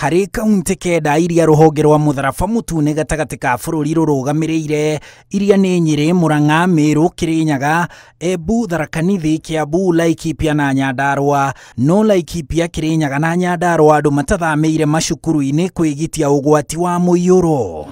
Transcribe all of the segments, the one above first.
Harĩ kaunti 9 iria rũhonge rwa mũtharaba mũtune gatagatĩ ka bũrũri rũrũgamĩrĩire, iria nĩ Nyĩrĩ, Mũrang'a, Mĩrũ, Kĩrĩnyaga, Embu, Tharaka Nithi, Kĩambu, Laikipia na Nyandarũa. No Laikipia, Kĩrĩnyaga na Nyandarũa andũ matathamĩire macukuru-inĩ kwĩgitia ũgwati wa mũiyũro.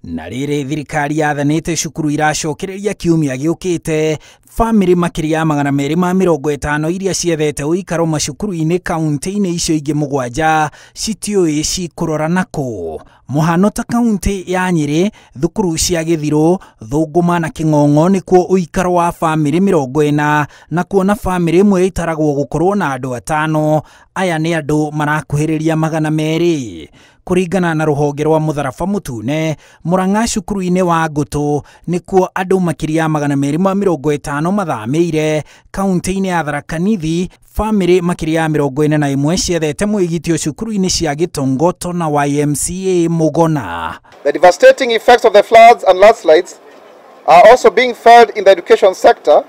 Na rĩrĩ thirikari yathanĩte cukuru iracokereria kiumia gĩũkĩte, bamĩrĩ makĩria ya 250 iria ciethete ũikaro macukuru-inĩ kaunti-inĩ icio ingĩ 7 citiũĩ cikũrora nakũ. Mũhano ta kaunti ya Nyĩrĩ, thukuru cia Gĩthirũ, Thũngũma na Kĩng'ong'o nĩkuo ũikaro wa bamĩrĩ 40, na kuona bamĩrĩ ĩmwe ĩtaragwo gũkorwo na andũ 5, aya nĩ andũ marakuhĩrĩria 200. Kũringana na rũhonge rwa mũtharaba mũtune, Mũrang'a cukuru-inĩ wa Ngũtũ nĩkuo andũ makĩria ya 250 mathamĩire. Kaunti-inĩ ya Tharaka Nithi, bamĩrĩ makĩria ya 41 ciethete mwĩgitio cukuru-inĩ cia Gĩtongoto na YMCA Mũgona. The devastating effects of the floods and landslides are also being felt in the education sector,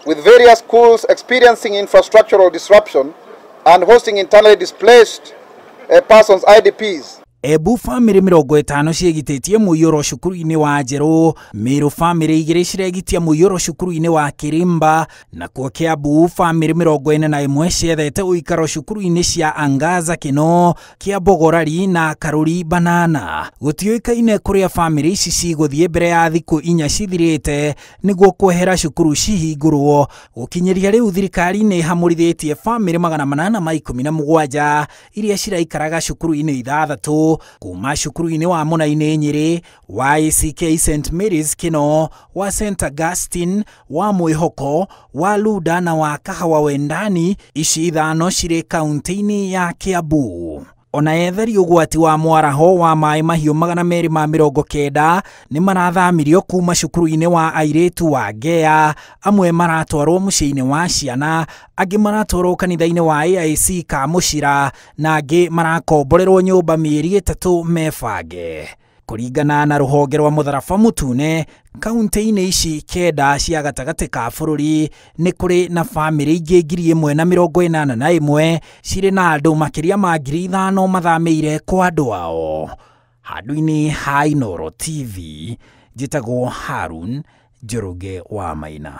with various schools experiencing infrastructural disruption and hosting internally displaced persons, IDPs. Embu bamĩrĩ 50 ciĩgitĩtie mũiyũro cukuru-inĩ wa Njerũ, Mĩrũ bamĩrĩ 2 ciregitia mũiyũro cukuru-inĩ wa Kĩrimba, nakuo Kĩambu bamĩrĩ 41 ciethete ũikaro cukuru-inĩ cia Angaza Kĩno, Kĩa Mbogorari na Karũri Banana. Gũtiũĩkaine kũrĩa bamĩrĩ ici cigũthiĩ mbere ya thikũ 4 cithirĩte nĩguo kwehera cukuru cihingũrwo. Gũkinyĩria rĩu thirikari nĩ ĩhamũrithĩtie bamĩrĩ 817 iria ciraikaraga cukuru-inĩ 6 kuma cukuru-inĩ wa Mũnainĩ Nyĩrĩ, wa ACK St Mary's Kĩno, wa St Augustine, wa Mwĩhoko, wa Luda na wa Kahawa Wendani. Ici 5 cirĩ kaunti-inĩ ya Kĩambu. Ona ethari ũgwati wa mwaraho wa maĩ mahiũ 290 nĩ marathamirio kuma cukuru-inĩ wa airĩtu wa Ngea, amwe maratwarwo mũciĩ-inĩ wa ciana, angĩ maratwarwo kanitha-inĩ wa AIC Kamũcira, na angĩ marakomborerwo nyũmba mĩeri 3 mebange. Kũringana na rũhonge rwa mũtharaba mũtune, kaunti-inĩ ici 9 cia gatagatĩ ka bũrũri nĩ kũrĩ na bamĩrĩ ingĩ 1081 cirĩ na andũ makĩria ma 5,000 mathamĩire kwa andũ ao. Handũ-inĩ ha Inooro TV, njĩtagwo Harun Njoroge wa Maina.